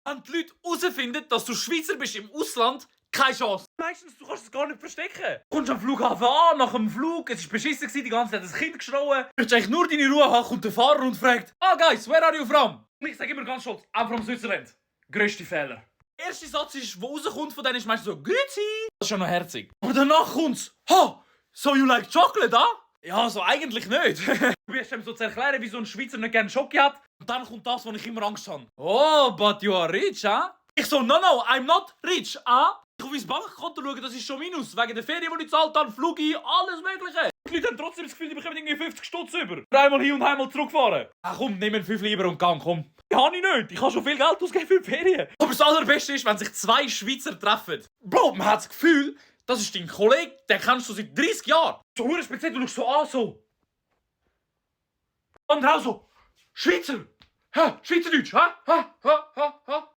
Wenn die Leute herausfinden, dass du Schweizer bist im Ausland, keine Chance. Meistens, du kannst es gar nicht verstecken. Du kommst am Flughafen an, nach dem Flug, es war beschissen, die ganze Zeit das Kind geschrauen. Du möchtest eigentlich nur deine Ruhe haben, kommt der Fahrer und fragt, guys, where are you from? Und ich sage immer ganz stolz, I'm from Switzerland. Grösste Fehler. Der erste Satz, der rauskommt von denen, ist meistens so, Grüezi. Das ist schon noch herzig. Aber danach kommt's, so you like chocolate, Ja, so eigentlich nicht. Du wirst ihm so zu erklären, wieso ein Schweizer nicht gerne Schoki hat. Und dann kommt das, wo ich immer Angst habe. Oh, but you are rich, Ich so, no, I'm not rich, Ich auf mein Bankkonto schauen, das ist schon Minus. Wegen der Ferien, die ich gezahlt habe, Flug ein, alles Mögliche. Die Leute haben trotzdem das Gefühl, die bekommen irgendwie 50 Stutz über. Einmal hin und einmal zurückfahren. Komm, nimm einen 5 lieber und gang, komm. Die habe ich nicht. Ich kann schon viel Geld ausgeben für die Ferien. Aber das Allerbeste ist, wenn sich 2 Schweizer treffen. Bro, man hat das Gefühl, das ist dein Kollege, den kennst du seit 30 Jahren. So hure speziell, du schaust so an, so. Und auch so, Schweizer. Schweizerdeutsch,